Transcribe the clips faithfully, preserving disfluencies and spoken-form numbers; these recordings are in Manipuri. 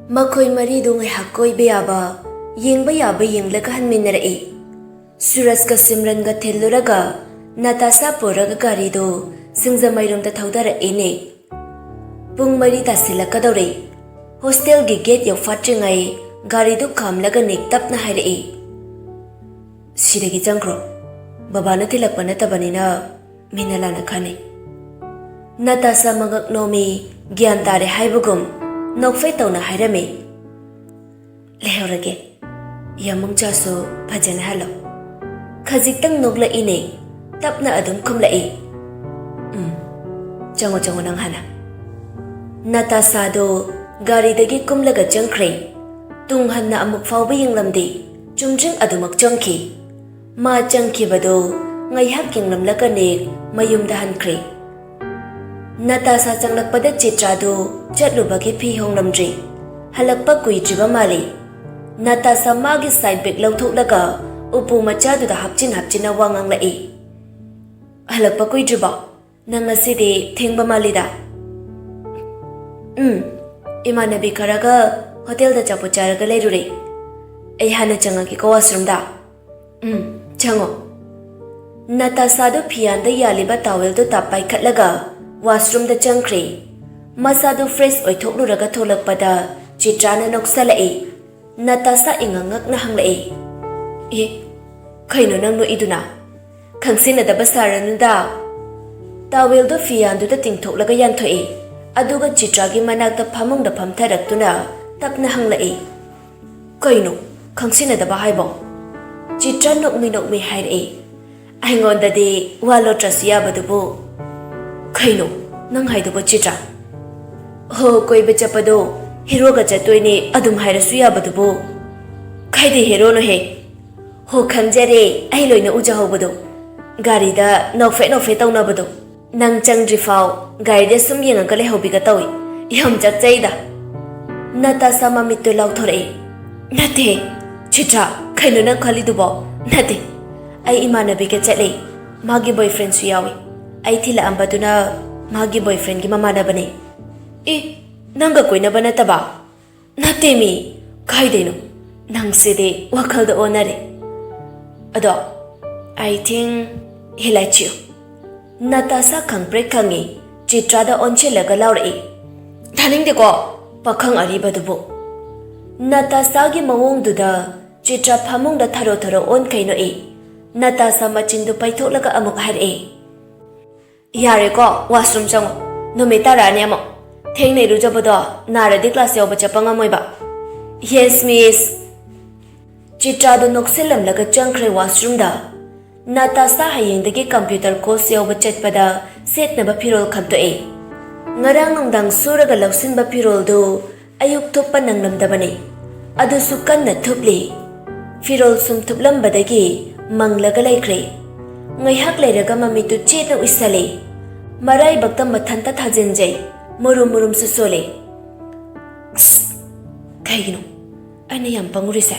ꯃꯈꯣꯏ ꯃꯔꯤꯗꯨ ꯉꯥꯏꯍꯥꯛ ꯀꯣꯏꯕ ꯌꯥꯕ, ꯌꯦꯡꯕ ꯌꯥꯕ ꯌꯦꯡꯂꯒ ꯍꯟꯃꯤꯟꯅꯔꯛꯏ꯫ ꯁꯨꯔꯖꯀ ꯁꯤꯝꯔꯟꯒ ꯊꯤꯜꯂꯨꯔꯒ ꯅꯥꯇꯥꯁꯥ ꯄꯨꯔꯒ ꯒꯥꯔꯤꯗꯨ ꯁꯤꯡꯖꯃꯩꯔꯣꯝꯗ ꯊꯧꯗꯔꯛꯏꯅꯦ꯫ ꯄꯨꯡ ꯃꯔꯤ ꯇꯥꯁꯤꯜꯂꯛꯀꯗꯧꯔꯦ꯫ ꯍꯣꯁꯇꯦꯜꯒꯤ ꯒꯦꯠ ꯌꯧꯐꯥꯠꯇ꯭ꯔꯤꯉꯩ ꯒꯥꯔꯤꯗꯨ ꯈꯥꯝꯂꯒ ꯅꯤꯛ ꯇꯞꯅ ꯍꯥꯏꯔꯛꯏ, "ꯁꯤꯗꯒꯤ ꯆꯪꯈ꯭ꯔꯣ꯫ ꯕꯕꯥꯅ ꯊꯤꯜꯂꯛꯄ ꯅꯠꯇꯕꯅꯤꯅ ꯃꯤꯅ ꯂꯥꯟꯅ ꯈꯟꯅꯤ꯫" ꯅꯥꯇꯥꯁꯥ ꯃꯉꯛ ꯅꯣꯝꯃꯤ, ꯒ꯭ꯌꯥꯟ ꯇꯥꯔꯦ ꯍꯥꯏꯕꯒꯨꯝ ꯅꯣꯛꯐꯦꯠ ꯇꯧꯅ ꯍꯥꯏꯔꯝꯃꯤ, "ꯂꯩꯍꯧꯔꯒꯦ꯫ ꯌꯥꯃꯨꯡ ꯆꯥꯁꯨ ꯐꯖꯅ ꯍꯜꯂꯣ꯫" ꯈꯖꯤꯛꯇꯪ ꯅꯣꯛꯂꯛꯏꯅꯦ, ꯇꯞꯅ ꯑꯗꯨꯝ ꯈꯨꯝꯂꯛꯏ, "ꯎꯝ, ꯆꯪꯉꯣ, ꯆꯪꯉꯣ, ꯅꯪ ꯍꯥꯟꯅ꯫" ꯅꯥꯇꯥꯁꯥꯗꯣ ꯒꯥꯔꯤꯗꯒꯤ ꯀꯨꯝꯂꯒ ꯆꯪꯈ꯭ꯔꯦ꯫ ꯇꯨꯡ ꯍꯟꯅ ꯑꯃꯨꯛ ꯐꯥꯎꯕ ꯌꯦꯡꯂꯝꯗꯦ, ꯆꯨꯝꯗ꯭ꯔꯤꯡ ꯑꯗꯨꯃꯛ ꯆꯪꯈꯤ꯫ ꯃꯥ ꯆꯪꯈꯤꯕꯗꯨ ꯉꯥꯏꯍꯥꯛ ꯌꯦꯡꯂꯝꯂꯒꯅꯦ ꯃꯌꯨꯝꯗ ꯍꯟꯈ꯭ꯔꯦ꯫ ꯅꯥꯇꯥꯁꯥ ꯆꯪꯂꯛꯄꯗ ꯆꯤꯇ꯭ꯔꯥꯗꯨ ꯆꯠꯂꯨꯕꯒꯤ ꯐꯤ ꯍꯣꯡꯂꯝꯗ꯭ꯔꯤ꯫ ꯍꯜꯂꯛꯄ ꯀꯨꯏꯗ꯭ꯔꯤꯕ ꯃꯥꯜꯂꯤ꯫ ꯅꯥꯇꯥꯁꯥ ꯃꯥꯒꯤ ꯁꯥꯏꯠ ꯕꯦꯒ ꯂꯧꯊꯣꯛꯂꯒ ꯎꯄꯨ ꯃꯆꯥꯗꯨꯗ ꯍꯥꯞꯆꯤꯟ ꯍꯥꯞꯆꯤꯟꯅ ꯋꯥ ꯉꯥꯡꯂꯛꯏ, "ꯍꯜꯂꯛꯄ ꯀꯨꯏꯗ꯭ꯔꯤꯕꯣ? ꯅꯪ ꯉꯁꯤꯗꯤ ꯊꯦꯡꯕ ꯃꯥꯜꯂꯤꯗ꯫" "ꯎꯝ, ꯏꯃꯥꯟꯅꯕꯤ ꯈꯔꯒ ꯍꯣꯇꯦꯜꯗ ꯑꯆꯥꯄꯣꯠ ꯆꯥꯔꯒ ꯂꯩꯔꯨꯔꯦ꯫ ꯑꯩ ꯍꯥꯟꯅ ꯆꯪꯉꯒꯦꯀꯣ ꯋꯥꯁꯔꯨꯝꯗ꯫" "ꯎꯝ, ꯆꯪꯉꯣ꯫" ꯅꯥꯇꯥꯁꯥꯗꯨ ꯐꯤꯌꯥꯟꯗ ꯌꯥꯜꯂꯤꯕ ꯇꯥꯋꯦꯜꯗꯨ ꯇꯞ ꯄꯥꯏꯈꯠꯂꯒ ꯋꯥꯁꯔꯨꯝꯗ ꯆꯪꯈ꯭ꯔꯦ꯫ ꯃꯁꯥꯗꯨ ꯐ꯭ꯔꯦꯁ ꯑꯣꯏꯊꯣꯛꯂꯨꯔꯒ ꯊꯣꯛꯂꯛꯄꯗ ꯆꯤꯇ꯭ꯔꯥꯅ ꯅꯣꯛꯁꯜꯂꯛꯏ꯫ ꯅꯥꯇꯥꯁꯥ ꯏꯉꯛ ꯉꯛꯅ ꯍꯪꯂꯛꯏ, "ꯑꯦ, ꯀꯩꯅꯣ ꯅꯪ ꯅꯣꯛꯏꯗꯨꯅ? ꯈꯪꯁꯤꯟꯅꯗꯕ ꯁꯥꯔꯅꯨꯗ꯫" ꯇꯥꯋꯦꯜꯗꯨ ꯐꯤꯌꯥꯟꯗꯨꯗ ꯇꯤꯡꯊꯣꯛꯂꯒ ꯌꯥꯟꯊꯣꯛꯏ꯫ ꯑꯗꯨꯒ ꯆꯤꯇ꯭ꯔꯥꯒꯤ ꯃꯅꯥꯛꯇ ꯐꯃꯨꯡꯗ ꯐꯝꯊꯔꯛꯇꯨꯅ ꯇꯞꯅ ꯍꯪꯂꯛꯏ, "ꯀꯩꯅꯣ ꯈꯪꯁꯤꯟꯅꯗꯕ ꯍꯥꯏꯕꯣ?" ꯆꯤꯇ꯭ꯔ ꯅꯣꯛꯃꯤ ꯅꯣꯛꯃꯤ ꯍꯥꯏꯔꯛꯏ, "ꯑꯩꯉꯣꯟꯗꯗꯤ ꯋꯥ ꯂꯣꯠꯇ꯭ꯔꯁꯨ ꯌꯥꯕꯗꯨꯕꯨ꯫" "ꯀꯩꯅꯣ ꯅꯪ ꯍꯥꯏꯗꯨꯕꯣ ꯆꯤꯇ꯭ꯔ?" "ꯍꯣ, ꯀꯣꯏꯕ ꯆꯠꯄꯗꯣ ꯍꯦꯔꯣꯒ ꯆꯠꯇꯣꯏꯅꯦ ꯑꯗꯨꯝ ꯍꯥꯏꯔꯁꯨ ꯌꯥꯕꯗꯨꯕꯨ꯫" "ꯀꯥꯏꯗꯩ ꯍꯦꯔꯣꯅꯣꯍꯦ?" "ꯍꯣ, ꯈꯪꯖꯔꯦ, ꯑꯩ ꯂꯣꯏꯅ ꯎꯖꯍꯧꯕꯗꯣ, ꯒꯥꯔꯤꯗ ꯅꯣꯛꯐꯦꯠ ꯅꯣꯛꯐꯦꯠ ꯇꯧꯅꯕꯗꯣ꯫ ꯅꯪ ꯆꯪꯗ꯭ꯔꯤꯐꯥꯎ ꯒꯥꯔꯤꯗ ꯁꯨꯝ ꯌꯦꯡꯉꯒ ꯂꯩꯍꯧꯕꯤꯒ ꯇꯧꯏ꯫ ꯌꯥꯝ ꯆꯥꯛꯆꯩꯗ꯫" ꯅꯥꯇꯥꯁꯥ ꯃꯃꯤꯠꯇꯨ ꯂꯥꯎꯊꯣꯔꯛꯏ, "ꯅꯠꯇꯦ, ꯆꯤꯇ꯭ꯔꯥ, ꯀꯩꯅꯣ ꯅꯪ ꯈꯜꯂꯤꯗꯨꯕꯣ? ꯅꯠꯇꯦ, ꯑꯩ ꯏꯃꯥꯟꯅꯕꯤꯒ ꯆꯠꯂꯦ꯫ ꯃꯥꯒꯤ ꯕꯣꯏꯐ꯭ꯔꯦꯟꯁꯨ ꯌꯥꯎꯏ꯫ ꯑꯩ ꯊꯤꯜꯂꯛꯑꯝꯕꯗꯨꯅ ꯃꯥꯒꯤ ꯕꯣꯏꯐ꯭ꯔꯦꯟꯒꯤ ꯃꯃꯥꯟꯅꯕꯅꯦ꯫" "ꯑꯦ, ꯅꯪꯒ ꯀꯣꯏꯅꯕ ꯅꯠꯇꯕ?" ꯅꯠꯇꯦꯃꯤ, ꯀꯥꯏꯗꯩꯅꯣ? ꯅꯪꯁꯤꯗꯤ ꯋꯥꯈꯜꯗ ꯑꯣꯟꯅꯔꯦ꯫ ꯑꯗꯣ, I think he likes you. ꯅꯇꯥꯁꯥ ꯈꯪꯄ꯭ꯔꯦꯛ ꯈꯪꯉꯤ, ꯆꯤꯇ꯭ꯔꯥꯗ ꯑꯣꯟꯁꯤꯜꯂꯒ ꯂꯥꯎꯔꯛꯏ꯫ ꯇꯥꯅꯤꯡꯗꯦꯀꯣ, ꯄꯥꯈꯪ ꯑꯔꯤꯕꯗꯨꯕꯨ꯫ ꯅꯇꯥꯁꯥꯒꯤ ꯃꯑꯣꯡꯗꯨꯗ ꯆꯤꯇ꯭ꯔꯥ ꯐꯃꯨꯡꯗ ꯊꯔꯣ ꯊꯔꯣ ꯑꯣꯟꯈꯩ ꯅꯣꯛꯏ꯫ ꯅꯇꯥꯁꯥ ꯃꯆꯤꯟꯗꯨ ꯄꯩꯊꯣꯛꯂꯒ ꯑꯃꯨꯛ ꯍꯥꯏꯔꯛꯏ꯫ ꯌꯥꯔꯦꯀꯣ, washroom ꯆꯪꯉꯣ꯫ ꯅꯨꯃꯤꯠ ꯇꯥꯔꯛꯑꯅꯤ ꯑꯃꯨꯛ꯫ ꯊꯦꯡꯅ ꯏꯔꯨꯖꯕꯗꯣ ꯅꯥꯔꯗꯤ class ꯌꯧꯕ ꯆꯠꯄ ꯉꯝꯃꯣꯏꯕ꯫ Yes, miss꯫ ꯆꯤꯇ꯭ꯔꯥꯗꯨ ꯅꯣꯛꯁꯤꯜꯂꯝꯂꯒ ꯆꯪꯈ꯭ꯔꯦ washroomꯗ꯫ ꯅꯇꯥꯁꯥ ꯍꯌꯦꯡꯗꯒꯤ computer course ꯌꯧꯕ ꯆꯠꯄꯗ ꯁꯦꯠꯅꯕ ꯐꯤꯔꯣꯜ ꯈꯟꯗꯣꯛꯑꯦ꯫ ꯉꯔꯥꯡ ꯅꯨꯡꯗꯥꯡ ꯁꯨꯔꯒ ꯂꯧꯁꯤꯟꯕ ꯐꯤꯔꯣꯜꯗꯨ ꯑꯌꯨꯛ ꯊꯨꯞꯄ ꯅꯪꯂꯝꯗꯕꯅꯤ꯫ ꯑꯗꯨꯁꯨ ꯀꯟꯅ ꯊꯨꯞꯂꯤ꯫ ꯐꯤꯔꯣꯜ ꯁꯨꯝ ꯊꯨꯞꯂꯝꯕꯗꯒꯤ ꯃꯪꯂꯒ ꯂꯩꯈ꯭ꯔꯦ꯫ ꯉꯥꯏꯍꯥꯛ ꯂꯩꯔꯒ ꯃꯃꯤꯠꯇꯨ ꯆꯦꯠꯅ ꯎꯏꯁꯜꯂꯦ꯫ ꯃꯔꯥꯏꯕꯛꯇ ꯃꯊꯟꯇ ꯊꯥꯖꯤꯟꯖꯩ꯫ ꯃꯨꯔꯨꯝ ꯃꯨꯔꯨꯝꯁꯨ ꯁꯣꯜꯂꯦ꯫ ꯑꯁ! ꯀꯩꯒꯤꯅꯣ ꯑꯩꯅ ꯌꯥꯝ ꯄꯪꯉꯨꯔꯤꯁꯦ?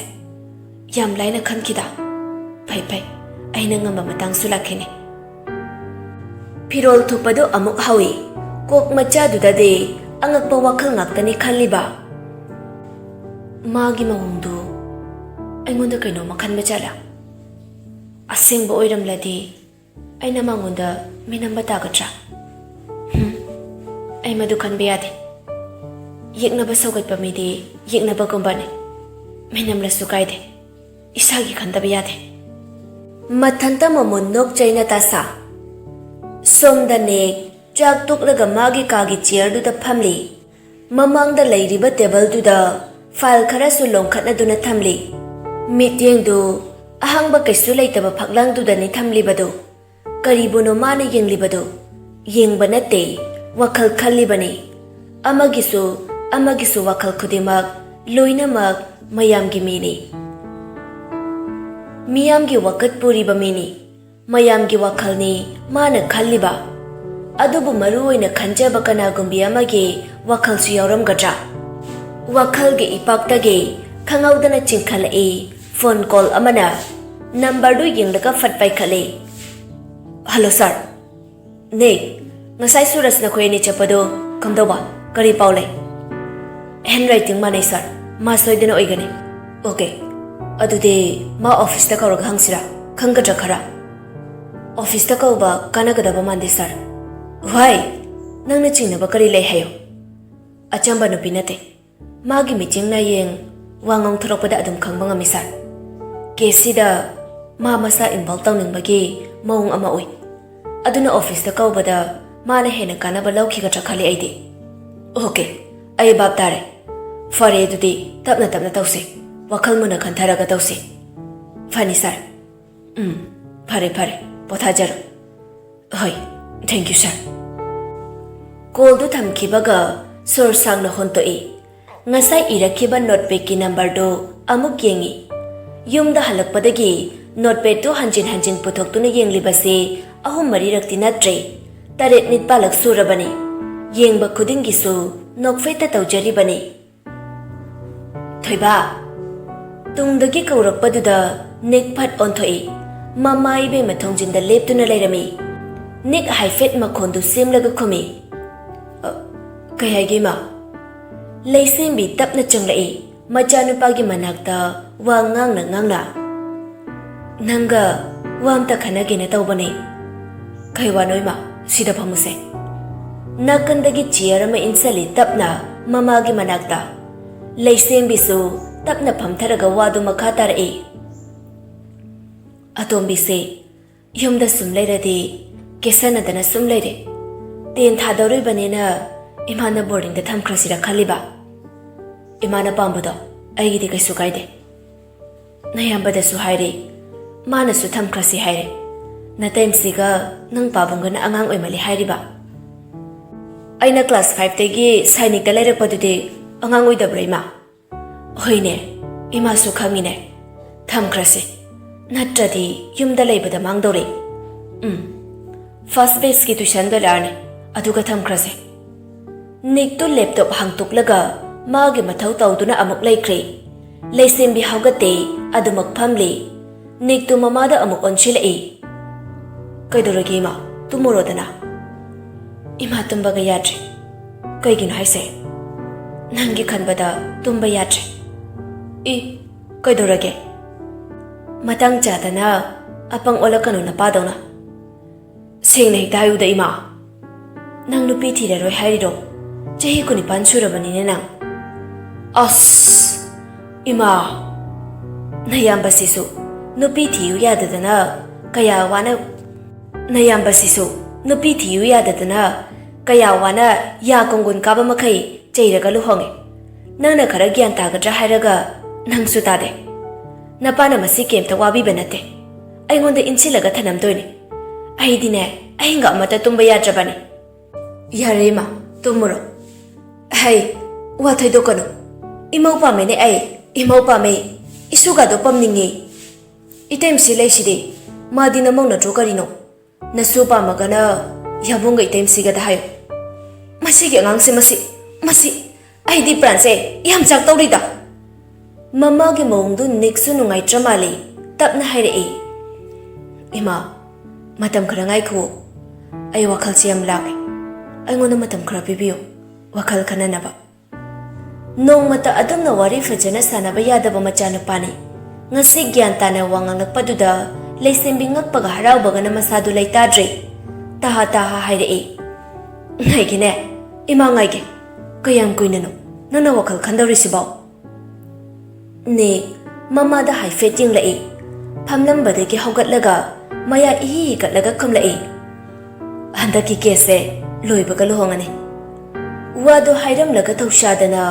ꯌꯥꯝ ꯂꯥꯏꯅ ꯈꯟꯈꯤꯗ꯫ ꯐꯩ ꯐꯩ, ꯑꯩꯅ ꯉꯝꯕ ꯃꯇꯥꯡꯁꯨ ꯂꯥꯛꯈꯤꯅꯤ꯫ ꯐꯤꯔꯣꯜ ꯊꯨꯞꯄꯗꯨ ꯑꯃꯨꯛ ꯍꯧꯏ꯫ ꯀꯣꯛ ꯃꯆꯥꯗꯨꯗꯗꯤ ꯑꯉꯛꯄ ꯋꯥꯈꯜ ꯉꯥꯛꯇꯅꯤ ꯈꯜꯂꯤꯕ꯫ ꯃꯥꯒꯤ ꯃꯑꯣꯡꯗꯨ ꯑꯩꯉꯣꯟꯗ ꯀꯩꯅꯣꯝꯃ ꯈꯟꯕ ꯖꯥꯠꯂꯥ? ꯑꯁꯦꯡꯕ ꯑꯣꯏꯔꯝꯂꯗꯤ ꯑꯩꯅ ꯃꯉꯣꯟꯗ ꯃꯤꯅꯝꯕ ꯇꯥꯒꯗ꯭ꯔꯥ? ꯍꯨꯝ, ꯑꯩ ꯃꯗꯨ ꯈꯟꯕ ꯌꯥꯗꯦ꯫ ꯌꯦꯛꯅꯕ ꯁꯧꯒꯠꯄ ꯃꯤꯗꯤ ꯌꯦꯛꯅꯕꯒꯨꯝꯕꯅꯤ꯫ ꯃꯤꯅꯝꯂꯁꯨ ꯀꯥꯏꯗꯦ꯫ ꯏꯁꯥꯒꯤ ꯈꯟꯗꯕ ꯌꯥꯗꯦ꯫ ꯃꯊꯟꯇ ꯃꯃꯣꯟ ꯅꯣꯛꯆꯩ ꯅꯇꯥꯁꯥ꯫ ꯁꯣꯝꯗꯅꯦ ꯆꯥꯛ ꯇꯣꯛꯂꯒ ꯃꯥꯒꯤ ꯀꯥꯒꯤ chairꯗꯨꯗ ꯐꯝꯂꯤ꯫ ꯃꯃꯥꯡꯗ ꯂꯩꯔꯤꯕ tableꯗꯨꯗ file ꯈꯔꯁꯨ ꯂꯣꯡꯈꯠꯅꯗꯨꯅ ꯊꯝꯂꯤ꯫ ꯃꯤꯠꯌꯦꯡꯗꯨ ꯑꯍꯥꯡꯕ ꯀꯩꯁꯨ ꯂꯩꯇꯕ ꯐꯛꯂꯥꯡꯗꯨꯗꯅꯤ ꯊꯝꯂꯤꯕꯗꯨ꯫ ꯀꯔꯤꯕꯨꯅꯣ ꯃꯥꯅ ꯌꯦꯡꯂꯤꯕꯗꯨ? ꯌꯦꯡꯕ ꯅꯠꯇꯦ, ꯋꯥꯈꯜ ꯈꯜꯂꯤꯕꯅꯤ꯫ ꯑꯃꯒꯤꯁꯨ, ꯑꯃꯒꯤꯁꯨ ꯋꯥꯈꯜ ꯈꯨꯗꯤꯡꯃꯛ, ꯂꯣꯏꯅꯃꯛ ꯃꯌꯥꯝꯒꯤ ꯃꯤꯅꯤ꯫ ꯃꯤꯌꯥꯝꯒꯤ ꯋꯥꯀꯠ ꯄꯨꯔꯤꯕ ꯃꯤꯅꯤ꯫ ꯃꯌꯥꯝꯒꯤ ꯋꯥꯈꯜꯅꯤ ꯃꯥꯅ ꯈꯜꯂꯤꯕ꯫ ꯑꯗꯨꯕꯨ ꯃꯔꯨ ꯑꯣꯏꯅ ꯈꯟꯖꯕ ꯀꯅꯥꯒꯨꯝꯕꯤ ꯑꯃꯒꯤ ꯋꯥꯈꯜꯁꯨ ꯌꯥꯎꯔꯝꯒꯗ꯭ꯔꯥ? ꯋꯥꯈꯜꯒꯤ ꯏꯄꯥꯛꯇꯒꯤ ꯈꯪꯍꯧꯗꯅ ꯆꯤꯡꯈꯠꯂꯛꯏ phone call ꯑꯃꯅ꯫ Numberꯗꯨ ꯌꯦꯡꯂꯒ ꯐꯠ ꯄꯥꯏꯈꯠꯂꯤ꯫ Hello sir꯫ ꯅꯦ, ꯉꯁꯥꯏ ꯁꯨꯔꯖ ꯅꯈꯣꯏ ꯑꯅꯤ ꯆꯠꯄꯗꯣ ꯀꯝꯗꯧꯕ? ꯀꯔꯤ ꯄꯥꯎ ꯂꯩ? ꯍꯦꯟ ꯔꯥꯏꯇꯤꯡ ꯃꯥꯟꯅꯩ ꯁꯥꯔ꯫ ꯃꯥ ꯁꯣꯏꯗꯅ ꯑꯣꯏꯒꯅꯤ꯫ ꯑꯣꯀꯦ, ꯑꯗꯨꯗꯤ ꯃꯥ ꯑꯣꯐꯤꯁꯇ ꯀꯧꯔꯒ ꯍꯪꯁꯤꯔꯥ? ꯈꯪꯒꯗ꯭ꯔꯥ ꯈꯔ? ꯑꯣꯐꯤꯁꯇ ꯀꯧꯕ ꯀꯥꯟꯅꯒꯗꯕ ꯃꯥꯟꯗꯦ ꯁꯥꯔ꯫ ꯋꯥꯏ? ꯅꯪꯅ ꯆꯤꯡꯅꯕ ꯀꯔꯤ ꯂꯩ ꯍꯥꯏꯌꯣ? ꯑꯆꯝꯕ ꯅꯨꯄꯤ ꯅꯠꯇꯦ꯫ ꯃꯥꯒꯤ ꯃꯤꯠꯌꯦꯡ ꯅꯥꯌꯦꯡ, ꯋꯥ ꯉꯥꯡꯊꯣꯔꯛꯄꯗ ꯑꯗꯨꯝ ꯈꯪꯕ ꯉꯝꯃꯤ ꯁꯥꯔ꯫ ꯀꯦꯁꯁꯤꯗ ꯃꯥ ꯃꯁꯥ ꯏꯟꯚꯣꯜꯕ ꯇꯧꯅꯤꯡꯕꯒꯤ ꯃꯑꯣꯡ ꯑꯃ ꯎꯏ꯫ ꯑꯗꯨꯅ ꯑꯣꯐꯤꯁꯇ ꯀꯧꯕꯗ ꯃꯥꯅ ꯍꯦꯟꯅ ꯀꯥꯟꯅꯕ ꯂꯧꯈꯤꯒꯗ꯭ꯔꯥ ꯈꯜꯂꯤ ꯑꯩꯗꯤ꯫ ꯑꯣꯀꯦ, ꯑꯩ ꯚꯥꯞ ꯇꯥꯔꯦ꯫ ꯐꯔꯦ, ꯑꯗꯨꯗꯤ ꯇꯞꯅ ꯇꯞꯅ ꯇꯧꯁꯤ꯫ ꯋꯥꯈꯜ ꯃꯨꯟꯅ ꯈꯟꯊꯔꯒ ꯇꯧꯁꯤ꯫ ꯐꯅꯤ ꯁꯥꯔ꯫ ꯎꯝ, ꯐꯔꯦ ꯐꯔꯦ, ꯄꯣꯊꯥꯖꯔꯣ꯫ ꯍꯣꯏ, ꯊꯦꯡꯀ꯭ꯌꯨ ꯁꯥꯔ꯫ ꯀꯣꯜꯗꯨ ꯊꯝꯈꯤꯕꯒ ꯁꯣꯔ ꯁꯥꯡꯅ ꯍꯣꯟꯇꯣꯛꯏ꯫ ꯉꯁꯥꯏ ꯏꯔꯛꯈꯤꯕ ꯅꯣꯠꯄꯦꯗꯀꯤ ꯅꯝꯕꯔꯗꯨ ꯑꯃꯨꯛ ꯌꯦꯡꯏ꯫ ꯌꯨꯝꯗ ꯍꯜꯂꯛꯄꯗꯒꯤ ꯅꯣꯠꯄꯦꯗꯇꯨ ꯍꯟꯖꯤꯟ ꯍꯟꯖꯤꯟ ꯄꯨꯊꯣꯛꯇꯨꯅ ꯌꯦꯡꯂꯤꯕꯁꯤ ꯑꯍꯨꯝ ꯃꯔꯤꯔꯛꯇꯤ ꯅꯠꯇ꯭ꯔꯦ, ꯇꯔꯦꯠ ꯅꯤꯄꯥꯜꯂꯛ ꯁꯨꯔꯕꯅꯤ꯫ ꯌꯦꯡꯕ ꯈꯨꯗꯤꯡꯒꯤꯁꯨ ꯅꯣꯛꯐꯦꯠꯇ ꯇꯧꯖꯔꯤꯕꯅꯤ꯫ ꯊꯣꯏꯕ꯫ ꯇꯨꯡꯗꯒꯤ ꯀꯧꯔꯛꯄꯗꯨꯗ ꯅꯤꯛ ꯐꯠ ꯑꯣꯟꯊꯣꯛꯏ꯫ ꯃꯃꯥ ꯏꯕꯦꯝꯃ ꯊꯣꯡꯖꯤꯟꯗ ꯂꯦꯞꯇꯨꯅ ꯂꯩꯔꯝꯃꯤ꯫ ꯅꯤꯛ ꯍꯥꯏꯐꯦꯠ ꯃꯈꯣꯟꯗꯨ ꯁꯦꯝꯂꯒ ꯈꯨꯝꯃꯤ꯫ "ꯑ, ꯀꯩ ꯍꯥꯏꯒꯦ, ꯏꯃꯥ?" ꯂꯩꯁꯦꯝꯕꯤ ꯇꯞꯅ ꯆꯪꯂꯛꯏ, ꯃꯆꯥꯅꯨꯄꯥꯒꯤ ꯃꯅꯥꯛꯇ ꯋꯥ ꯉꯥꯡꯅ ꯉꯥꯡꯅ꯫ "ꯅꯪꯒ ꯋꯥ ꯑꯝꯇ ꯈꯟꯅꯒꯦꯅ ꯇꯧꯕꯅꯦ꯫" "ꯀꯩ ꯋꯥꯅꯣ, ꯏꯃꯥ? ꯁꯤꯗ ꯐꯝꯃꯨꯁꯦ꯫" ꯅꯥꯀꯟꯗꯒꯤ ꯆꯤꯌꯔ ꯑꯃ ꯏꯟꯁꯤꯜꯂꯤ ꯇꯞꯅ ꯃꯃꯥꯒꯤ ꯃꯅꯥꯛꯇ꯫ ꯂꯩꯁꯦꯝꯕꯤꯁꯨ ꯇꯞꯅ ꯐꯝꯊꯔꯒ ꯋꯥꯗꯨ ꯃꯈꯥ ꯇꯥꯔꯛꯏ꯫ "ꯑꯇꯣꯝꯕꯤꯁꯦ ꯌꯨꯝꯗ ꯁꯨꯝ ꯂꯩꯔꯗꯤ ꯀꯦꯁꯟꯅꯗꯅ ꯁꯨꯝ ꯂꯩꯔꯦ꯫ ꯇꯦꯟ ꯊꯥꯗꯧꯔꯤꯕꯅꯤꯅ ꯏꯃꯥꯅ ꯕꯣꯔꯗꯤꯡꯗ ꯊꯝꯈ꯭ꯔꯁꯤꯔ ꯈꯜꯂꯤꯕ꯫ ꯏꯃꯥꯅ ꯄꯥꯝꯕꯗꯣ ꯑꯩꯒꯤꯗꯤ ꯀꯩꯁꯨ ꯀꯥꯏꯗꯦ꯫ ꯅꯌꯥꯝꯕꯗꯁꯨ ꯍꯥꯏꯔꯦ, ꯃꯥꯅꯁꯨ ꯊꯝꯈ꯭ꯔꯁꯤ ꯍꯥꯏꯔꯦ꯫ ꯅꯇꯩꯃꯁꯤꯒ ꯅꯪ ꯄꯥꯕꯨꯡꯒꯅ ꯑꯉꯥꯡ ꯑꯣꯏꯃꯜꯂꯤ ꯍꯥꯏꯔꯤꯕ꯫" "ꯑꯩꯅ ꯀ꯭ꯂꯥꯁ ꯐꯥꯏꯚꯇꯒꯤ ꯁꯥꯏꯅꯤꯛꯇ ꯂꯩꯔꯛꯄꯗꯨꯗꯤ ꯑꯉꯥꯡ ꯑꯣꯏꯗꯕ꯭ꯔꯥ, ꯏꯃꯥ?" "ꯍꯣꯏꯅꯦ, ꯏꯃꯥꯁꯨ ꯈꯪꯉꯤꯅꯦ꯫ ꯊꯝꯈ꯭ꯔꯁꯤ, ꯅꯠꯇ꯭ꯔꯗꯤ ꯌꯨꯝꯗ ꯂꯩꯕꯗ ꯃꯥꯡꯗꯧꯔꯦ꯫ ꯎꯝ, ꯐꯥꯔꯁ ꯕꯦꯆꯀꯤ ꯇ꯭ꯌꯨꯁꯟ ꯕꯦꯜ ꯂꯥꯛꯑꯅꯤ, ꯑꯗꯨꯒ ꯊꯝꯈ꯭ꯔꯁꯦ꯫" ꯅꯤꯛꯇꯨ ꯂꯦꯞꯇꯣꯞ ꯍꯥꯡꯇꯣꯛꯂꯒ ꯃꯥꯒꯤ ꯃꯊꯧ ꯇꯧꯗꯨꯅ ꯑꯃꯨꯛ ꯂꯩꯈ꯭ꯔꯦ꯫ ꯂꯩꯁꯦꯝꯕꯤ ꯍꯧꯒꯠꯇꯦ, ꯑꯗꯨꯃꯛ ꯐꯝꯂꯤ꯫ ꯅꯤꯛꯇꯨ ꯃꯃꯥꯗ ꯑꯃꯨꯛ ꯑꯣꯟꯁꯤꯜꯂꯛꯏ꯫ "ꯀꯩꯗꯧꯔꯒꯦ, ꯏꯃꯥ? ꯇꯨꯝꯃꯨꯔꯣꯗꯅ꯫" "ꯏꯃꯥ ꯇꯨꯝꯕꯒ ꯌꯥꯗ꯭ꯔꯦ꯫" "ꯀꯩꯒꯤꯅꯣ ꯍꯥꯏꯁꯦ?" ꯅꯪꯒꯤ ꯈꯟꯕꯗ ꯇꯨꯝꯕ ꯌꯥꯗ꯭ꯔꯦ꯫ ꯏ, ꯀꯩꯗꯧꯔꯒꯦ? ꯃꯇꯥꯡ ꯆꯥꯗꯅ ꯑꯄꯪ ꯑꯣꯜꯂꯛꯀꯅꯨ ꯅꯄꯥꯗꯧꯅ꯫ ꯁꯦꯡꯅ ꯍꯦꯛꯇ ꯍꯥꯏꯌꯨꯗ, ꯏꯃꯥ꯫ ꯅꯪ ꯅꯨꯄꯤ ꯊꯤꯔꯔꯣꯏ ꯍꯥꯏꯔꯤꯔꯣ? ꯆꯍꯤ ꯀꯨꯟꯅꯤꯄꯥꯟ ꯁꯨꯔꯕꯅꯤꯅꯦ ꯅꯪ꯫ ꯑꯁ! ꯏꯃꯥ! ꯅꯌꯥꯝꯕꯁꯤꯁꯨ ꯅꯨꯄꯤ ꯊꯤꯌꯨ ꯌꯥꯗꯗꯅ ꯀꯌꯥ ꯋꯥꯅ, ꯅꯌꯥꯝꯕꯁꯤꯁꯨ ꯅꯨꯄꯤ ꯊꯤꯌꯨ ꯌꯥꯗꯗꯅ ꯀꯌꯥ ꯋꯥꯅ ꯌꯥ ꯀꯣꯡꯒꯣꯟ ꯀꯥꯕ ꯃꯈꯩ ꯆꯩꯔꯒ ꯂꯨꯍꯣꯡꯉꯦ꯫ ꯅꯪꯅ ꯈꯔ ꯒ꯭ꯌꯥꯟ ꯇꯥꯒꯗ꯭ꯔꯥ ꯍꯥꯏꯔꯒ ꯅꯪꯁꯨ ꯇꯥꯗꯦ꯫ ꯅꯄꯥꯅ ꯃꯁꯤ ꯀꯩꯝꯇ ꯋꯥꯕꯤꯕ ꯅꯠꯇꯦ꯫ ꯑꯩꯉꯣꯟꯗ ꯏꯟꯁꯤꯜꯂꯒ ꯊꯅꯝꯗꯣꯏꯅꯦ꯫ ꯑꯩꯗꯤꯅꯦ, ꯑꯍꯤꯡꯒ ꯑꯃꯠꯇ ꯇꯨꯝꯕ ꯌꯥꯗ꯭ꯔꯕꯅꯤ꯫ ꯌꯥꯔꯦ ꯏꯃꯥ, ꯇꯨꯝꯃꯨꯔꯣ꯫ ꯍꯩ, ꯋꯥ ꯊꯣꯏꯗꯣꯛꯀꯅꯨ꯫ ꯏꯃꯧ ꯄꯥꯝꯃꯦꯅꯦ ꯑꯩ, ꯏꯃꯧ ꯄꯥꯝꯃꯦ꯫ ꯏꯁꯨꯒꯗꯣ ꯄꯝꯅꯤꯡꯉꯦ꯫ ꯏꯇꯩꯃꯁꯤ ꯂꯩꯁꯤꯗꯤ, ꯃꯥꯗꯤ ꯅꯃꯧ ꯅꯠꯇ꯭ꯔꯣ ꯀꯔꯤꯅꯣ? ꯅꯁꯨ ꯄꯥꯝꯃꯒꯅ ꯌꯥꯕꯨꯡꯒ ꯏꯇꯩꯃꯁꯤꯒꯗ ꯍꯥꯏꯌꯨ꯫ ꯃꯁꯤꯒꯤ ꯑꯉꯥꯡꯁꯦ, ꯃꯁꯤ, ꯃꯁꯤ, ꯑꯩꯗꯤ ꯄ꯭ꯔꯥꯟꯁꯦ ꯌꯥꯝ ꯆꯥꯛꯇꯧꯔꯤꯗ꯫ ꯃꯃꯥꯒꯤ ꯃꯑꯣꯡꯗꯨ ꯅꯤꯛꯁꯨ ꯅꯨꯡꯉꯥꯏꯇ꯭ꯔ ꯃꯥꯜꯂꯤ, ꯇꯞꯅ ꯍꯥꯏꯔꯛꯏ꯫ ꯏꯃꯥ, ꯃꯇꯝ ꯈꯔ ꯉꯥꯏꯈꯨꯑꯣ꯫ ꯑꯩ ꯋꯥꯈꯜꯁꯦ ꯌꯥꯝ ꯂꯥꯡꯉꯦ꯫ ꯑꯩꯉꯣꯟꯗ ꯃꯇꯝ ꯈꯔ ꯄꯤꯕꯤꯌꯨ, ꯋꯥꯈꯜ ꯈꯟꯅꯅꯕ꯫ ꯅꯣꯡꯃꯇ ꯑꯗꯨꯝꯅ ꯋꯥꯔꯤ ꯐꯖꯅ ꯁꯥꯟꯅꯕ ꯌꯥꯗꯕ ꯃꯆꯥꯅꯨꯄꯥꯅꯤ꯫ ꯉꯁꯤ ꯒ꯭ꯌꯥꯟ ꯇꯥꯅ ꯋꯥ ꯉꯥꯡꯂꯛꯄꯗꯨꯗ ꯂꯩꯁꯦꯝꯕꯤ ꯉꯛꯄꯒ ꯍꯔꯥꯎꯕꯒꯅ ꯃꯁꯥꯗꯨ ꯂꯩꯇꯥꯗ꯭ꯔꯦ꯫ ꯇꯍꯥ ꯇꯍꯥ ꯍꯥꯏꯔꯛꯏ꯫ ꯉꯥꯏꯒꯦꯅꯦ, ꯏꯃꯥ ꯉꯥꯏꯒꯦ꯫ ꯀꯌꯥꯝ ꯀꯨꯏꯅꯅꯣ ꯅꯪꯅ ꯋꯥꯈꯜ ꯈꯟꯗꯧꯔꯤꯁꯤꯕꯣ? ꯅꯤꯛ ꯃꯃꯥꯗ ꯍꯥꯏꯐꯦꯠ ꯌꯦꯡꯂꯛꯏ꯫ ꯐꯝꯂꯝꯕꯗꯒꯤ ꯍꯧꯒꯠꯂꯒ ꯃꯌꯥ ꯏꯍꯤ ꯍꯤꯒꯠꯂꯒ ꯈꯨꯝꯂꯛꯏ꯫ ꯍꯟꯗꯛꯀꯤ ꯀꯦꯁꯁꯦ ꯂꯣꯏꯕꯒ ꯂꯨꯍꯣꯡꯉꯅꯤ꯫ ꯋꯥꯗꯨ ꯍꯥꯏꯔꯝꯂꯒ ꯊꯧꯁꯥꯗꯅ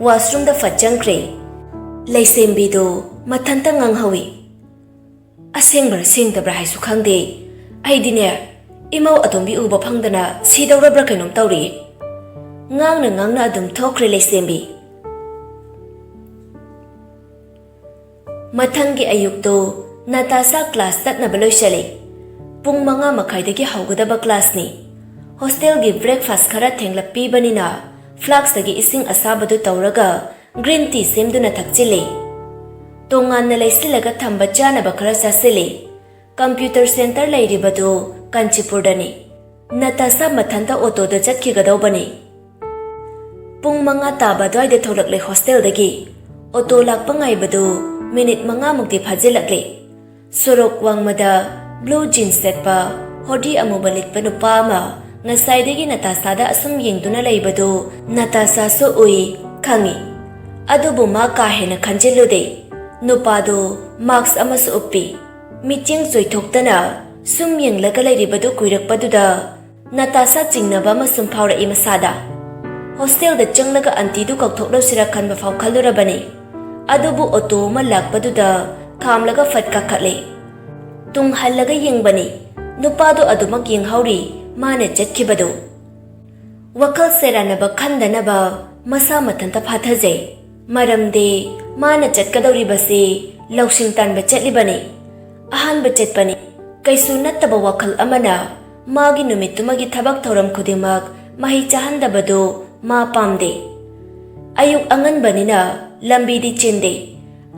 ꯋꯥꯁꯔꯨꯝꯗ ꯐꯠ ꯆꯪꯈ꯭ꯔꯦ꯫ ꯂꯩꯁꯦꯝꯕꯤꯗꯨ ꯃꯊꯟꯇ ꯉꯥꯡꯍꯧꯏ꯫ ꯑꯁꯦꯡꯕ꯭ꯔꯥ ꯁꯦꯡꯗꯕ꯭ꯔꯥ ꯍꯥꯏꯁꯨ ꯈꯪꯗꯦ꯫ ꯑꯩꯗꯤꯅꯦ, ꯏꯃꯧ ꯑꯇꯣꯝꯕꯤ ꯎꯕ ꯐꯪꯗꯅ ꯁꯤꯗꯧꯔꯕ꯭ꯔꯥ ꯀꯩꯅꯣꯝ ꯇꯧꯔꯤ꯫ ꯉꯥꯡꯅ ꯉꯥꯡꯅ ꯑꯗꯨꯝ ꯊꯣꯛꯈ꯭ꯔꯦ ꯂꯩꯁꯦꯝꯕꯤ꯫ ꯃꯊꯪꯒꯤ ꯑꯌꯨꯛꯇꯣ ꯅꯇꯥꯁꯥ ꯀ꯭ꯂꯥꯁ ꯆꯠꯅꯕ ꯂꯣꯏꯁꯤꯜꯂꯤ꯫ ꯄꯨꯡ ꯃꯉꯥ ꯃꯈꯥꯏꯗꯒꯤ ꯍꯧꯒꯗꯕ ꯀ꯭ꯂꯥꯁꯅꯤ꯫ ꯍꯣꯁꯇꯦꯜꯒꯤ ꯕ꯭ꯔꯦꯛꯐꯥꯁ ꯈꯔ ꯊꯦꯡꯂꯞ ꯄꯤꯕꯅꯤꯅ ꯐ꯭ꯂꯥꯛꯁꯇꯒꯤ ꯏꯁꯤꯡ ꯑꯁꯥꯕꯗꯨ ꯇꯧꯔꯒ ꯒ꯭ꯔꯤꯟ ꯇꯤ ꯁꯦꯝꯗꯨꯅ ꯊꯛꯆꯤꯜꯂꯤ꯫ ꯇꯣꯉꯥꯟꯅ ꯂꯩꯁꯤꯜꯂꯒ ꯊꯝꯕ ꯆꯥꯅꯕ ꯈꯔ ꯆꯥꯁꯤꯜꯂꯤ꯫ Computer centre ꯂꯩꯔꯤꯕꯗꯨ ꯀꯥꯟꯆꯤꯄꯨꯔꯗꯅꯤ꯫ ꯅꯇꯥꯁꯥ ꯃꯊꯟꯇ ꯑꯣꯇꯣꯗ ꯆꯠꯈꯤꯒꯗꯧꯕꯅꯤ꯫ ꯄꯨꯡ ꯃꯉꯥ ꯇꯥꯕ ꯑꯗꯨꯋꯥꯏꯗ ꯊꯣꯛꯂꯛꯂꯦ ꯍꯣꯁꯇꯦꯜꯗꯒꯤ꯫ ꯑꯣꯇꯣ ꯂꯥꯛꯄ ꯉꯥꯏꯕꯗꯨ ꯃꯤꯅꯤꯠ ꯃꯉꯥꯃꯨꯛꯇꯤ ꯐꯥꯖꯤꯜꯂꯛꯂꯦ꯫ ꯁꯣꯔꯣꯛ ꯋꯥꯡꯃꯗ ꯕ꯭ꯂꯨ ꯖꯤꯟꯁ ꯁꯦꯠꯄ ꯍꯣꯗꯤ ꯑꯃꯨꯕ ꯂꯤꯠꯄ ꯅꯨꯄꯥ ꯑꯃ ꯉꯁꯥꯏꯗꯒꯤ ꯅꯇꯥꯁꯥꯗ ꯑꯁꯨꯝ ꯌꯦꯡꯗꯨꯅ ꯂꯩꯕꯗꯨ ꯅꯇꯥꯁꯥꯁꯨ ꯎꯏ, ꯈꯪꯏ꯫ ꯑꯗꯨꯕꯨ ꯃꯥ ꯀꯥ ꯍꯦꯟꯅ ꯈꯟꯖꯤꯜꯂꯨꯗꯦ꯫ ꯅꯨꯄꯥꯗꯨ ꯃꯥꯛꯁ ꯑꯃꯁꯨ ꯎꯞꯄꯤ꯫ ꯃꯤꯠꯌꯦꯡ ꯆꯣꯏꯊꯣꯛꯇꯅ ꯁꯨꯝ ꯌꯦꯡꯂꯒ ꯂꯩꯔꯤꯕꯗꯨ ꯀꯨꯏꯔꯛꯄꯗꯨꯗ ꯅꯇꯥꯁꯥ ꯆꯤꯡꯅꯕ ꯑꯃ ꯁꯨꯝ ꯐꯥꯎꯔꯛꯏ ꯃꯁꯥꯗ꯫ ꯍꯣꯁꯇꯦꯜꯗ ꯆꯪꯂꯒ ꯑꯟꯇꯤꯗꯨ ꯀꯧꯊꯣꯛꯂꯁꯤꯔ ꯈꯟꯕ ꯐꯥꯎ ꯈꯜꯂꯨꯔꯕꯅꯤ꯫ ꯑꯗꯨꯕꯨ ꯑꯣꯇꯣ ꯑꯃ ꯂꯥꯛꯄꯗꯨꯗ ꯈꯥꯝꯂꯒ ꯐꯠ ꯀꯥꯈꯠꯂꯦ꯫ ꯇꯨꯡ ꯍꯜꯂꯒ ꯌꯦꯡꯕꯅꯤ꯫ ꯅꯨꯄꯥꯗꯨ ꯑꯗꯨꯃꯛ ꯌꯦꯡꯍꯧꯔꯤ, ꯃꯥꯅ ꯆꯠꯈꯤꯕꯗꯨ꯫ ꯋꯥꯈꯜ ꯁꯦꯔꯥꯟꯅꯕ ꯈꯟꯗꯅꯕ ꯃꯁꯥ ꯃꯊꯟꯇ ꯐꯥꯊꯖꯩ꯫ ꯃꯔꯝꯗꯤ ꯃꯥꯅ ꯆꯠꯀꯗꯧꯔꯤꯕꯁꯤ ꯂꯧꯁꯤꯡ ꯇꯥꯟꯕ ꯆꯠꯂꯤꯕꯅꯤ꯫ ꯑꯍꯥꯟꯕ ꯆꯠꯄꯅꯤ꯫ ꯀꯩꯁꯨ ꯅꯠꯇꯕ ꯋꯥꯈꯜ ꯑꯃꯅ ꯃꯥꯒꯤ ꯅꯨꯃꯤꯠꯇꯨꯃꯒꯤ ꯊꯕꯛ ꯊꯧꯔꯝ ꯈꯨꯗꯤꯡꯃꯛ ꯃꯍꯩ ꯆꯥꯍꯟꯗꯕꯗꯨ ꯃꯥ ꯄꯥꯝꯗꯦ꯫ ꯑꯌꯨꯛ ꯑꯉꯟꯕꯅꯤꯅ ꯂꯝꯕꯤꯗꯤ ꯆꯤꯟꯗꯦ꯫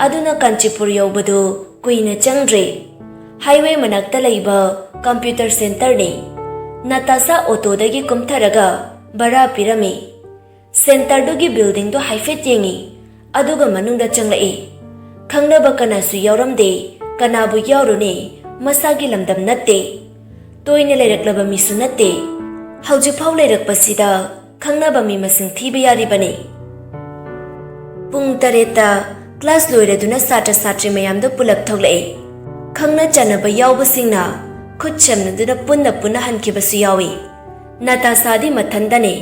ꯑꯗꯨꯅ ꯀꯥꯟꯆꯤꯄꯨꯔ ꯌꯧꯕꯗꯨ ꯀꯨꯏꯅ ꯆꯪꯗ꯭ꯔꯦ꯫ ꯍꯥꯏꯋꯦ ꯃꯅꯥꯛꯇ ꯂꯩꯕ ꯀꯝꯄ꯭ꯌꯨꯇꯔ ꯁꯦꯟꯇꯔꯅꯤ꯫ ꯅꯇꯥꯁꯥ ꯑꯣꯇꯣꯗꯒꯤ ꯀꯨꯝꯊꯔꯒ ꯚꯔꯥ ꯄꯤꯔꯝꯃꯤ꯫ ꯁꯦꯟꯇꯔꯗꯨꯒꯤ ꯕꯤꯜꯗꯤꯡꯗꯨ ꯍꯥꯏꯐꯦꯠ ꯌꯦꯡꯉꯤ, ꯑꯗꯨꯒ ꯃꯅꯨꯡꯗ ꯆꯪꯂꯛꯏ꯫ ꯈꯪꯅꯕ ꯀꯅꯥꯁꯨ ꯌꯥꯎꯔꯝꯗꯦ꯫ ꯀꯅꯥꯕꯨ ꯌꯥꯎꯔꯨꯅꯤ? ꯃꯁꯥꯒꯤ ꯂꯝꯗꯝ ꯅꯠꯇꯦ꯫ ꯇꯣꯏꯅ ꯂꯩꯔꯛꯂꯕ ꯃꯤꯁꯨ ꯅꯠꯇꯦ꯫ ꯍꯧꯖꯤꯛꯐꯥꯎ ꯂꯩꯔꯛꯄꯁꯤꯗ ꯈꯪꯅꯕ ꯃꯤ ꯃꯁꯤꯡ ꯊꯤꯕ ꯌꯥꯔꯤꯕꯅꯤ꯫ ꯄꯨꯡ ꯇꯔꯦꯠꯇ ꯀ꯭ꯂꯥꯁ ꯂꯣꯏꯔꯗꯨꯅ ꯁꯥꯇ꯭ꯔ ꯁꯥꯇ꯭ꯔꯤ ꯃꯌꯥꯝꯗꯨ ꯄꯨꯂꯞ ꯊꯣꯛꯂꯛꯏ꯫ ꯈꯪꯅ ꯆꯥꯟꯅꯕ ꯌꯥꯎꯕꯁꯤꯡꯅ ꯈꯨꯠ ꯁꯝꯅꯗꯨꯅ ꯄꯨꯟꯅ ꯄꯨꯟꯅ ꯍꯟꯈꯤꯕꯁꯨ ꯌꯥꯎꯏ꯫ ꯅꯇꯥꯁꯥꯗꯤ ꯃꯊꯟꯇꯅꯤ,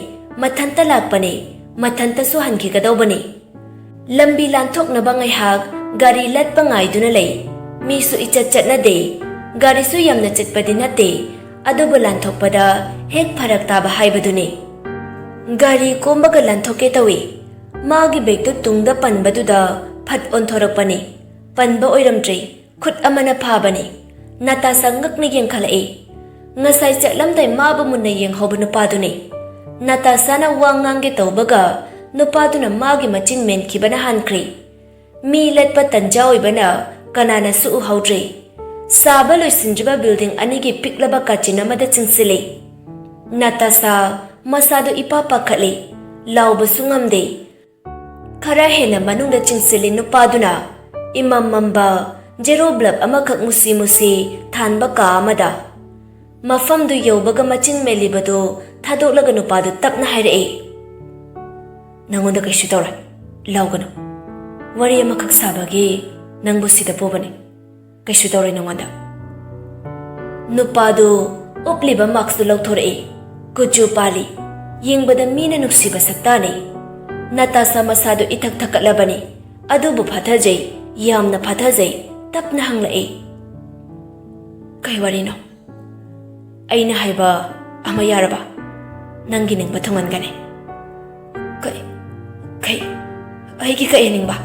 ꯃꯊꯟꯇ ꯂꯥꯛꯄꯅꯤ, ꯃꯊꯟꯇꯁꯨ ꯍꯟꯈꯤꯒꯗꯧꯕꯅꯤ꯫ ꯂꯝꯕꯤ ꯂꯥꯟꯊꯣꯛꯅꯕ ꯉꯥꯏꯍꯥꯛ ꯒꯥꯔꯤ ꯂꯠꯄ ꯉꯥꯏꯗꯨꯅ ꯂꯩ꯫ ꯃꯤꯁꯨ ꯏꯆꯠ ꯆꯠꯅꯗꯦ꯫ ꯒꯥꯔꯤꯁꯨ ꯌꯥꯝꯅ ꯆꯠꯄꯗꯤ ꯅꯠꯇꯦ, ꯑꯗꯨꯕꯨ ꯂꯥꯟꯊꯣꯛꯄꯗ ꯍꯦꯛ ꯐꯔꯛ ꯇꯥꯕ ꯍꯥꯏꯕꯗꯨꯅꯤ꯫ ꯒꯥꯔꯤ ꯀꯣꯝꯕꯒ ꯂꯥꯟꯊꯣꯛꯀꯦ ꯇꯧꯏ꯫ ꯃꯥꯒꯤ ꯕꯦꯒꯇꯨ ꯇꯨꯡꯗ ꯄꯟꯕꯗꯨꯗ ꯐꯠ ꯑꯣꯟꯊꯣꯔꯛꯄꯅꯤ꯫ ꯄꯟꯕ ꯑꯣꯏꯔꯝꯗ꯭ꯔꯦ꯫ ꯈꯨꯠ ꯑꯃꯅ ꯐꯥꯕꯅꯤ꯫ ꯅꯇꯥꯁꯥ ꯉꯛꯅ ꯌꯦꯡꯈꯠꯂꯛꯏ꯫ ꯉꯁꯥꯏ ꯆꯠꯂꯝꯗꯥꯏ ꯃꯥꯕꯨ ꯃꯨꯟꯅ ꯌꯦꯡꯍꯧꯕ ꯅꯨꯄꯥꯗꯨꯅꯤ꯫ ꯅꯇꯥꯁꯥꯅ ꯋꯥ ꯉꯥꯡꯒꯦ ꯇꯧꯕꯒ ꯅꯨꯄꯥꯗꯨꯅ ꯃꯥꯒꯤ ꯃꯆꯤꯟ ꯃꯦꯟꯈꯤꯕꯅ ꯍꯥꯟꯈ꯭ꯔꯦ꯫ ꯃꯤ ꯂꯠꯄ ꯇꯟꯖꯥ ꯑꯣꯏꯕꯅ ꯀꯅꯥꯅꯁꯨ ꯎꯍꯧꯗ꯭ꯔꯦ꯫ ꯁꯥꯕ ꯂꯣꯏꯁꯤꯟꯗ꯭ꯔꯤꯕ ꯕꯤꯜꯗꯤꯡ ꯑꯅꯤꯒꯤ ꯄꯤꯛꯂꯕ ꯀꯥꯆꯤꯟ ꯑꯃꯗ ꯆꯪꯁꯤꯜꯂꯤ꯫ ꯅꯇꯥꯁꯥ ꯃꯁꯥꯗꯨ ꯏꯄꯥ ꯄꯥꯈꯠꯂꯤ꯫ ꯂꯥꯎꯕꯁꯨ ꯉꯝꯗꯦ꯫ ꯈꯔ ꯍꯦꯟꯅ ꯃꯅꯨꯡꯗ ꯆꯤꯡꯁꯤꯜꯂꯤ ꯅꯨꯄꯥꯗꯨꯅ꯫ ꯏꯃꯝ ꯃꯝꯕ ꯖꯦꯔꯣ ꯕꯜꯕ ꯑꯃꯈꯛ ꯃꯨꯁꯤ ꯃꯨꯁꯤ ꯊꯥꯟꯕ ꯀꯥ ꯑꯃꯗ꯫ ꯃꯐꯝꯗꯨ ꯌꯧꯕꯒ ꯃꯆꯤꯟ ꯃꯦꯜꯂꯤꯕꯗꯨ ꯊꯥꯗꯣꯛꯂꯒ ꯅꯨꯄꯥꯗꯨ ꯇꯞꯅ ꯍꯥꯏꯔꯛꯏ, "ꯅꯉꯣꯟꯗ ꯀꯩꯁꯨ ꯇꯧꯔꯣꯏ, ꯂꯥꯎꯒꯅꯨ꯫ ꯋꯥꯔꯤ ꯑꯃꯈꯛ ꯁꯥꯕꯒꯤ ꯅꯪꯕꯨ ꯁꯤꯗ ꯄꯨꯕꯅꯤ꯫ ꯀꯩꯁꯨ ꯇꯧꯔꯣꯏ ꯅꯉꯣꯟꯗ꯫" ꯅꯨꯄꯥꯗꯨ ꯎꯞꯂꯤꯕ ꯃꯥꯛꯁꯇꯨ ꯂꯧꯊꯣꯔꯛꯏ꯫ ꯀꯨꯆꯨ ꯄꯥꯜꯂꯤ꯫ ꯌꯦꯡꯕꯗ ꯃꯤꯅ ꯅꯨꯡꯁꯤꯕ ꯁꯛꯇꯥꯅꯤ꯫ ꯅꯥꯇꯥꯁꯥ ꯃꯁꯥꯗꯨ ꯏꯊꯛ ꯊꯛꯀꯠꯂꯕꯅꯤ꯫ ꯑꯗꯨꯕꯨ ꯐꯥꯊꯖꯩ, ꯌꯥꯝꯅ ꯐꯥꯊꯖꯩ꯫ ꯇꯞꯅ ꯍꯪꯂꯛꯏ, "ꯀꯩ ꯋꯥꯔꯤꯅꯣ?" "ꯑꯩꯅ ꯍꯥꯏꯕ ꯑꯃ ꯌꯥꯔꯕ? ꯅꯪꯒꯤ ꯅꯤꯡꯕ ꯊꯨꯡꯍꯟꯒꯅꯤ꯫" "ꯀꯩ, ꯀꯩ, ꯑꯩꯒꯤ ꯀꯩ ꯅꯤꯡꯕ?"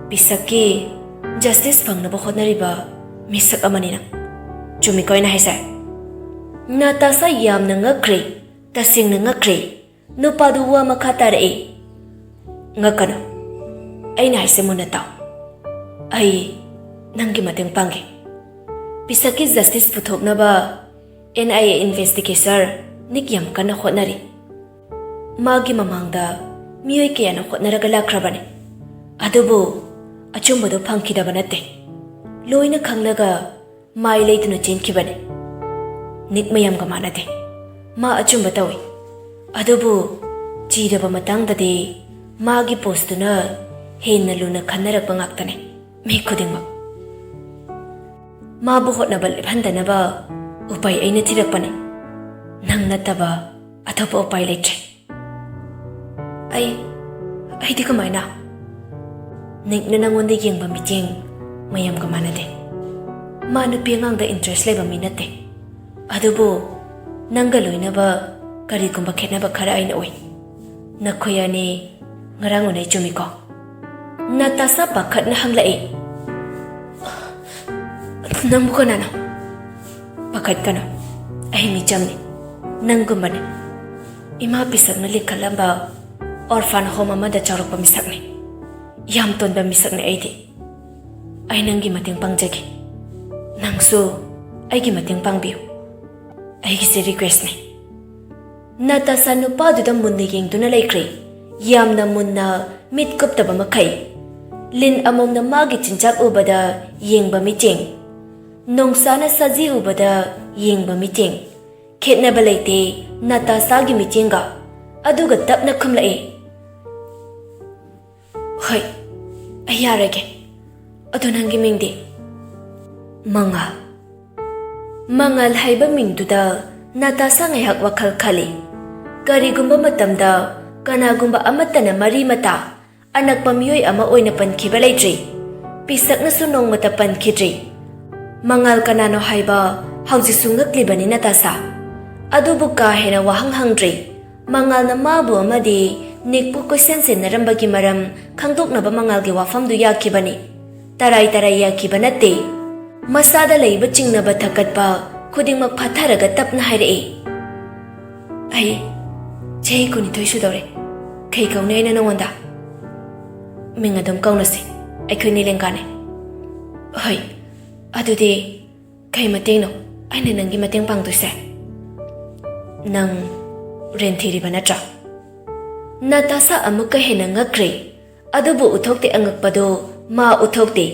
"ꯄꯤꯁꯛꯀꯤ ꯖꯁꯇꯤꯁ ꯐꯪꯅꯕ ꯍꯣꯠꯅꯔꯤꯕ ꯃꯤꯁꯛ ꯑꯃꯅꯤ ꯅꯪ꯫ ꯆꯨꯝꯃꯤꯀꯣ ꯑꯩꯅ ꯍꯥꯏꯁꯦ?" ꯅꯥꯇꯥꯁꯥ ꯌꯥꯝꯅ ꯉꯛꯈ꯭ꯔꯦ, ꯇꯁꯦꯡꯅ ꯉꯛꯈ꯭ꯔꯦ꯫ ꯅꯨꯄꯥꯗꯨ ꯋꯥ ꯃꯈꯥ ꯇꯥꯔꯛꯏ, "ꯉꯛꯀꯅꯨ, ꯑꯩꯅ ꯍꯥꯏꯁꯦ ꯃꯨꯟꯅ ꯇꯥꯎ꯫ ꯑꯩ ꯅꯪꯒꯤ ꯃꯇꯦꯡ ꯄꯥꯡꯒꯦ꯫ ꯄꯤꯁꯛꯀꯤ ꯖꯁꯇꯤꯁ ꯄꯨꯊꯣꯛꯅꯕ ꯑꯦꯟ ꯑꯥꯏ ꯑꯦ ꯏꯟꯚꯦꯁꯇꯤꯒꯦꯁꯔ ꯅꯤꯛ ꯌꯥꯝ ꯀꯟꯅ ꯍꯣꯠꯅꯔꯤ꯫ ꯃꯥꯒꯤ ꯃꯃꯥꯡꯗ ꯃꯤꯑꯣꯏ ꯀꯌꯥꯅ ꯍꯣꯠꯅꯔꯒ ꯂꯥꯛꯈ꯭ꯔꯕꯅꯤ, ꯑꯗꯨꯕꯨ ꯑꯆꯨꯝꯕꯗꯨ ꯐꯪꯈꯤꯗꯕ ꯅꯠꯇꯦ꯫ ꯂꯣꯏꯅ ꯈꯪꯂꯒ ꯃꯥꯏ ꯂꯩꯗꯨꯅ ꯆꯦꯟꯈꯤꯕꯅꯤ꯫ ꯅꯤꯛ ꯃꯌꯥꯝꯒ ꯃꯥꯟꯅꯗꯦ꯫ ꯃꯥ ꯑꯆꯨꯝꯕ ꯇꯧꯏ꯫ ꯑꯗꯨꯕꯨ ꯆꯤꯔꯕ ꯃꯇꯥꯡꯗꯗꯤ ꯃꯥꯒꯤ ꯄꯣꯁꯇꯨꯅ ꯍꯦꯟꯅ ꯂꯨꯅ ꯈꯟꯅꯔꯛꯄ ꯉꯥꯛꯇꯅꯤ ꯃꯤ ꯈꯨꯗꯤꯡꯃꯛ꯫ ꯃꯥꯕꯨ ꯍꯣꯠꯅꯕ ꯂꯦꯞꯍꯟꯗꯅꯕ ꯎꯄꯥꯏ ꯑꯩꯅ ꯊꯤꯔꯛꯄꯅꯤ꯫ ꯅꯪ ꯅꯠꯇꯕ ꯑꯇꯣꯞꯄ ꯎꯄꯥꯏ ꯂꯩꯇ꯭ꯔꯦ꯫" "ꯑꯩ, ꯑꯩꯗꯤ ꯀꯃꯥꯏꯅ?" "ꯅꯤꯛꯅ ꯅꯪꯉꯣꯟꯗ ꯌꯦꯡꯕ ꯃꯤꯠꯌꯦꯡ ꯃꯌꯥꯝꯒ ꯃꯥꯟꯅꯗꯦ꯫ ꯃꯥ ꯅꯨꯄꯤ ꯑꯉꯥꯡꯗ ꯏꯟꯇꯔꯦꯁ ꯂꯩꯕ ꯃꯤ ꯅꯠꯇꯦ꯫ ꯑꯗꯨꯕꯨ ꯅꯪꯒ ꯂꯣꯏꯅꯕ ꯀꯔꯤꯒꯨꯝꯕ ꯈꯦꯠꯅꯕ ꯈꯔ ꯑꯩꯅ ꯎꯏ꯫ ꯅꯈꯣꯏ ꯑꯅꯤ ꯉꯔꯥꯡ ꯎꯅꯩ, ꯆꯨꯝꯃꯤꯀꯣ?" ꯅꯥꯇꯥꯁꯥ ꯄꯥꯈꯠꯅ ꯍꯪꯂꯛꯏ, "ꯅꯪꯕꯨ ꯀꯅꯥꯅꯣ?" "ꯄꯥꯈꯠꯀꯅꯨ, ꯑꯩ ꯃꯤꯆꯝꯅꯤ, ꯅꯪꯒꯨꯝꯕꯅꯤ꯫ ꯏꯃꯥ ꯄꯤꯁꯛꯅ ꯂꯤꯡꯈꯠꯂꯝꯕ ꯑꯣꯔꯐꯥꯟ ꯍꯣꯝ ꯑꯃꯗ ꯆꯥꯎꯔꯛꯄ ꯃꯤꯁꯛꯅꯤ꯫ ꯌꯥꯝ ꯇꯣꯟꯕ ꯃꯤꯁꯛꯅꯤ ꯑꯩꯗꯤ꯫ ꯑꯩ ꯅꯪꯒꯤ ꯃꯇꯦꯡ ꯄꯥꯡꯖꯒꯦ꯫ ꯅꯪꯁꯨ ꯑꯩꯒꯤ ꯃꯇꯦꯡ ꯄꯥꯡꯕꯤꯌꯨ꯫ ꯑꯩꯒꯤꯁꯦ ꯔꯤꯀ꯭ꯋꯦꯁꯅꯤ꯫" ꯅꯥꯇꯥꯁꯥ ꯅꯨꯄꯥꯗꯨꯗ ꯃꯨꯟꯅ ꯌꯦꯡꯗꯨꯅ ꯂꯩꯈ꯭ꯔꯦ, ꯌꯥꯝꯅ ꯃꯨꯟꯅ, ꯃꯤꯠ ꯀꯨꯞꯇꯕ ꯃꯈꯩ꯫ ꯂꯤꯟ ꯑꯃꯣꯝꯅ ꯃꯥꯒꯤ ꯆꯤꯟꯖꯥꯛ ꯎꯕꯗ ꯌꯦꯡꯕ ꯃꯤꯠꯌꯦꯡ꯫ ꯅꯣꯡꯁꯥꯅ ꯁꯖꯤ ꯎꯕꯗ ꯌꯦꯡꯕ ꯃꯤꯠꯌꯦꯡ꯫ ꯈꯦꯠꯅꯕ ꯂꯩꯇꯦ ꯅꯥꯇꯥꯁꯥꯒꯤ ꯃꯤꯠꯌꯦꯡꯒ꯫ ꯑꯗꯨꯒ ꯇꯞꯅ ꯈꯨꯝꯂꯛꯏ, "ꯍꯣꯏ, ꯑꯩ ꯌꯥꯔꯒꯦ꯫ ꯑꯗꯣ ꯅꯪꯒꯤ ꯃꯤꯡꯗꯤ?" "ꯃꯉꯥꯜ꯫" ꯃꯉꯥꯜ ꯍꯥꯏꯕ ꯃꯤꯡꯗꯨꯗ ꯅꯥꯇꯥꯁꯥ ꯉꯥꯏꯍꯥꯛ ꯋꯥꯈꯜ ꯈꯜꯂꯤ꯫ ꯀꯔꯤꯒꯨꯝꯕ ꯃꯇꯝꯗ ꯀꯅꯥꯒꯨꯝꯕ ꯑꯃꯠꯇꯅ ꯃꯔꯤ ꯃꯇꯥ ꯑꯅꯛꯄ ꯃꯤꯑꯣꯏ ꯑꯃ ꯑꯣꯏꯅ ꯄꯟꯈꯤꯕ ꯂꯩꯇ꯭ꯔꯤ꯫ ꯄꯤꯁꯛꯅꯁꯨ ꯅꯣꯡꯃꯇ ꯄꯟꯈꯤꯗ꯭ꯔꯤ꯫ ꯃꯉꯥꯜ ꯀꯅꯥꯅꯣ ꯍꯥꯏꯕ ꯍꯧꯖꯤꯛꯁꯨ ꯉꯛꯂꯤꯕꯅꯤ ꯅꯥꯇꯥꯁꯥ꯫ ꯑꯗꯨꯕꯨ ꯀꯥ ꯍꯦꯟꯅ ꯋꯥꯍꯪ ꯍꯪꯗ꯭ꯔꯤ꯫ ꯃꯉꯥꯜꯅ ꯃꯥꯕꯨ ꯑꯃꯗꯤ ꯅꯤꯛꯄꯨ ꯀꯣꯏꯁꯦꯟ ꯁꯦꯟꯅꯔꯝꯕꯒꯤ ꯃꯔꯝ ꯈꯪꯗꯣꯛꯅꯕ ꯃꯉꯥꯜꯒꯤ ꯋꯥꯐꯝꯗꯨ ꯌꯥꯈꯤꯕꯅꯤ꯫ ꯇꯔꯥꯏ ꯇꯔꯥꯏ ꯌꯥꯈꯤꯕ ꯅꯠꯇꯦ꯫ ꯃꯁꯥꯗ ꯂꯩꯕ ꯆꯤꯡꯅꯕ ꯊꯛꯀꯠꯄ ꯈꯨꯗꯤꯡꯃꯛ ꯐꯥꯊꯔꯒ ꯇꯞꯅ ꯍꯥꯏꯔꯛꯏ, "ꯑꯩ ꯆꯍꯤ ꯀꯨꯟꯅꯤꯊꯣꯏ ꯁꯨꯗꯧꯔꯦ꯫ ꯀꯩ ꯀꯧꯅꯤ ꯑꯩꯅ ꯅꯉꯣꯟꯗ?" "ꯃꯤꯡ ꯑꯗꯨꯝ ꯀꯧꯅꯁꯤ꯫ ꯑꯩꯈꯣꯏꯅꯤ ꯂꯦꯡꯒꯥꯅꯦ꯫" "ꯍꯣꯏ, ꯑꯗꯨꯗꯤ ꯀꯩ ꯃꯇꯦꯡꯅꯣ ꯑꯩꯅ ꯅꯪꯒꯤ ꯃꯇꯦꯡ ꯄꯥꯡꯗꯣꯏꯁꯦ?" "ꯅꯪ ꯔꯦꯟ ꯊꯤꯔꯤꯕ ꯅꯠꯇ꯭ꯔꯥ?" ꯅꯥꯇꯥꯁꯥ ꯑꯃꯨꯛꯀ ꯍꯦꯟꯅ ꯉꯛꯈ꯭ꯔꯦ꯫ ꯑꯗꯨꯕꯨ ꯎꯠꯊꯣꯛꯇꯦ, ꯑꯉꯛꯄꯗꯨ ꯃꯥ ꯎꯠꯊꯣꯛꯇꯦ꯫